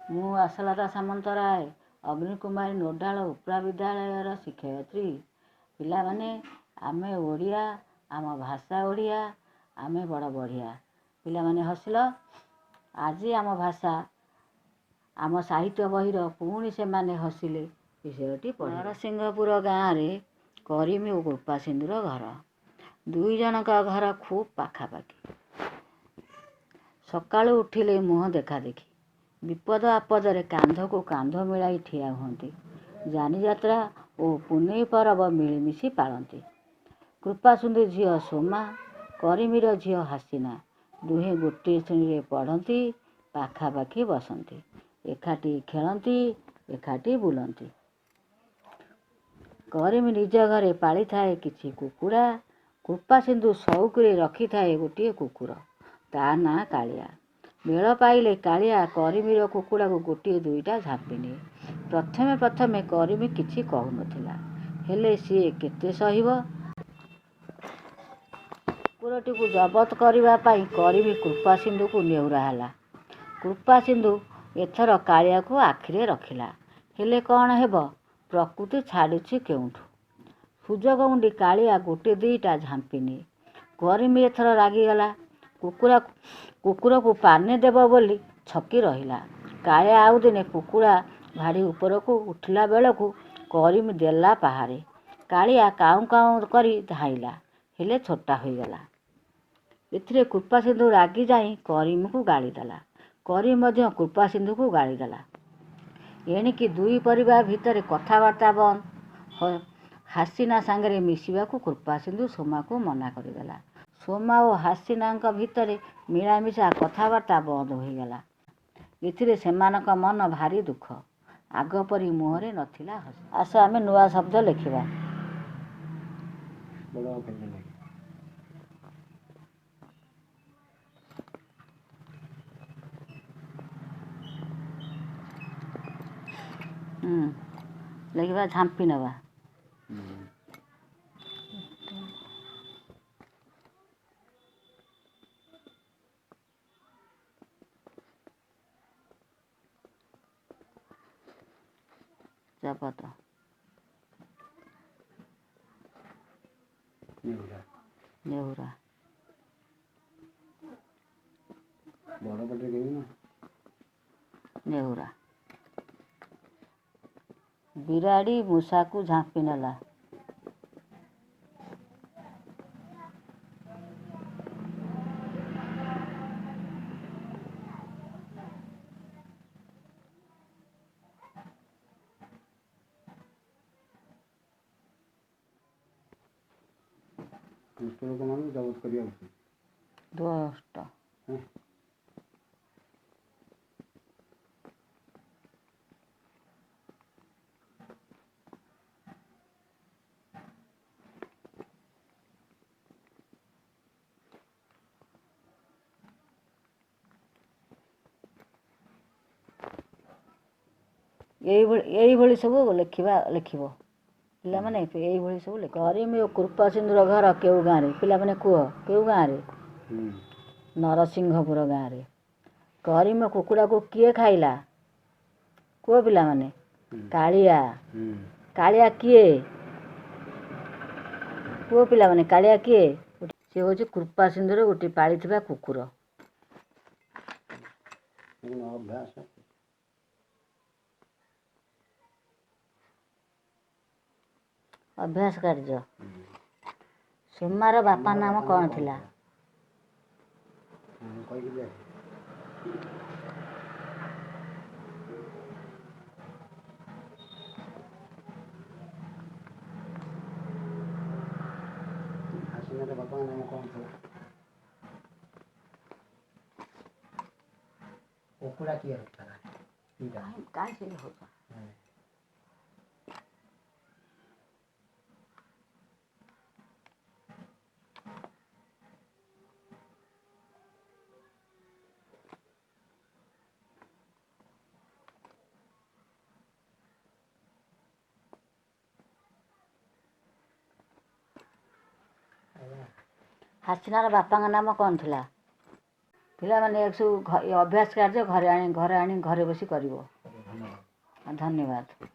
ମୁଁ ଆଶାଲତା ସାମନ୍ତରାୟ, ଅଗ୍ନିକୁମାରୀ ନୋଡାଳ ଉପ୍ରା ବିଦ୍ୟାଳୟର ଶିକ୍ଷୟିତ୍ରୀ। ପିଲାମାନେ, ଆମେ ଓଡ଼ିଆ, ଆମ ଭାଷା ଓଡ଼ିଆ, ଆମେ ବଡ଼ ବଢ଼ିଆ। ପିଲାମାନେ ହସିଲ। ଆଜି ଆମ ଭାଷା ଆମ ସାହିତ୍ୟ ବହିର ପୁଣି ସେମାନେ ହସିଲେ ବିଷୟଟି ପଢ଼ି। ନରସିଂହପୁର ଗାଁରେ କରିମି ଓ କୃପାସିନ୍ଧୁର ଘର। ଦୁଇ ଜଣଙ୍କ ଘର ଖୁବ୍ ପାଖାପାଖି। ସକାଳୁ ଉଠିଲେ ମୁହଁ ଦେଖାଦେଖି। ବିପଦ ଆପଦରେ କାନ୍ଧକୁ କାନ୍ଧ ମିଳାଇ ଠିଆ ହୁଅନ୍ତି। ଯାନିଯାତ୍ରା ଓ ପୁନେଇ ପରବ ମିଳିମିଶି ପାଳନ୍ତି। କୃପାସିନ୍ଧୁ ଝିଅ ସୋମା, କରିମିର ଝିଅ ହାସିନା ଦୁହେଁ ଗୋଟିଏ ଶ୍ରେଣୀରେ ପଢ଼ନ୍ତି, ପାଖାପାଖି ବସନ୍ତି, ଏକାଠି ଖେଳନ୍ତି, ଏକାଠି ବୁଲନ୍ତି। କରିମି ନିଜ ଘରେ ପାଳିଥାଏ କିଛି କୁକୁଡ଼ା। କୃପାସିନ୍ଧୁ ସଉକରେ ରଖିଥାଏ ଗୋଟିଏ କୁକୁର, ତା ନାଁ କାଳିଆ। ବେଳ ପାଇଲେ କାଳିଆ କରିମିର କୁକୁଡ଼ାକୁ ଗୋଟିଏ ଦୁଇଟା ଝାମ୍ପି ନିଏ। ପ୍ରଥମେ ପ୍ରଥମେ କରିମି କିଛି କହୁନଥିଲା। ହେଲେ ସିଏ କେତେ ସହିବ? କୁକୁରଟିକୁ ଜବତ କରିବା ପାଇଁ କରିମି କୃପାସିନ୍ଧୁକୁ ନେହୁରା ହେଲା। କୃପାସିନ୍ଧୁ ଏଥର କାଳିଆକୁ ଆଖିରେ ରଖିଲା। ହେଲେ କ'ଣ ହେବ, ପ୍ରକୃତି ଛାଡ଼ୁଛି କେଉଁଠୁ? ସୁଯୋଗ ଉଣ୍ଡି କାଳିଆ ଗୋଟେ ଦୁଇଟା ଝାମ୍ପି ନିଏ। କରିମି ଏଥର ରାଗିଗଲା। କୁକୁରକୁ ପାନେ ଦେବ ବୋଲି ଛକି ରହିଲା। କାଳିଆ ଆଉ ଦିନେ କୁକୁଡ଼ା ଭାଡ଼ି ଉପରକୁ ଉଠିଲା ବେଳକୁ କରିମି ଦେଲା ପାହାରେ। କାଳିଆ କାଉଁ କାଉଁ କରି ଧାଇଁଲା, ହେଲେ ଛୋଟା ହୋଇଗଲା। ଏଥିରେ କୃପାସିନ୍ଧୁ ରାଗି ଯାଇ କରିମିକୁ ଗାଳିଦେଲା। କରିମି ମଧ୍ୟ କୃପାସିନ୍ଧୁକୁ ଗାଳିଦେଲା। ଏଣିକି ଦୁଇ ପରିବାର ଭିତରେ କଥାବାର୍ତ୍ତା ବନ୍ଦ। ହାସିନା ସାଙ୍ଗରେ ମିଶିବାକୁ କୃପାସିନ୍ଧୁ ସୋମାକୁ ମନା କରିଦେଲା। ସୋମା ଓ ହାସିନାଙ୍କ ଭିତରେ ମିଳାମିଶା, କଥାବାର୍ତ୍ତା ବନ୍ଦ ହୋଇଗଲା। ଏଥିରେ ସେମାନଙ୍କ ମନ ଭାରି ଦୁଃଖ। ଆଗପରି ମୁହଁରେ ନଥିଲା ହସ। ଆସ, ଆମେ ନୂଆ ଶବ୍ଦ ଲେଖିବା। ବଡ଼ ଅକ୍ଷରରେ ଲେଖ। ଲେଖିବା ଝାମ୍ପି ନେବା। ଜବତ। ନେହୁରା। ନେହୁରା। ବଡ଼ ପାଟିରେ କହିବୁ ନା। ନେହୁରା। ବିରାଡ଼ି ମୂଷାକୁ ଝାମ୍ପି ନେଲା। ଦୁଷ୍ଟ ଲୋକମାନଙ୍କୁ ଜବତ କରିବା ଉଚିତ। ଦୁଷ୍ଟ। ହଁ। ଏଇଭଳି ସବୁ ଲେଖିବା, ଲେଖିବ ପିଲାମାନେ। ଏଇଭଳି ସବୁ ଲେଖ। କରିମି ଓ କୃପାସିନ୍ଧୁର ଘର କେଉଁ ଗାଁରେ? ପିଲାମାନେ କୁହ, କେଉଁ ଗାଁରେ? ନରସିଂହପୁର ଗାଁରେ। କରିମ କୁକୁଡ଼ାକୁ କିଏ ଖାଇଲା? କୁହ ପିଲାମାନେ। କାଳିଆ। କାଳିଆ କିଏ? କୁହ ପିଲାମାନେ, କାଳିଆ କିଏ? ସେ ହେଉଛି କୃପାସିନ୍ଧୁର ଗୋଟିଏ ପାଳିଥିବା କୁକୁର। ଅଭ୍ୟାସ। ଅଭ୍ୟାସ କାର୍ଯ୍ୟ। ସୋମାର ବାପା ସୋମାର ନାମ ବାପା କ'ଣ ନାମ କ'ଣ ଥିଲା? ଥିଲା? କହିକି ଦେଖ। ହାସିନାର ବାପାଙ୍କ ନାମ କ'ଣ ଥିଲା? କୁକୁଡ଼ା କିଏ ରଖିଥିଲା? ଦୁଇଟା। କାହିଁ ସେମିତି ହଉଛ? ହାସିନାର ବାପାଙ୍କ ନାମ କ'ଣ ଥିଲା? ପିଲାମାନେ ଏସବୁ ଅଭ୍ୟାସ କାର୍ଯ୍ୟ ଘରେ ଆଣି ଘରେ ଆଣି ଘରେ ବସି କରିବ। ଧନ୍ୟବାଦ। ଧନ୍ୟବାଦ।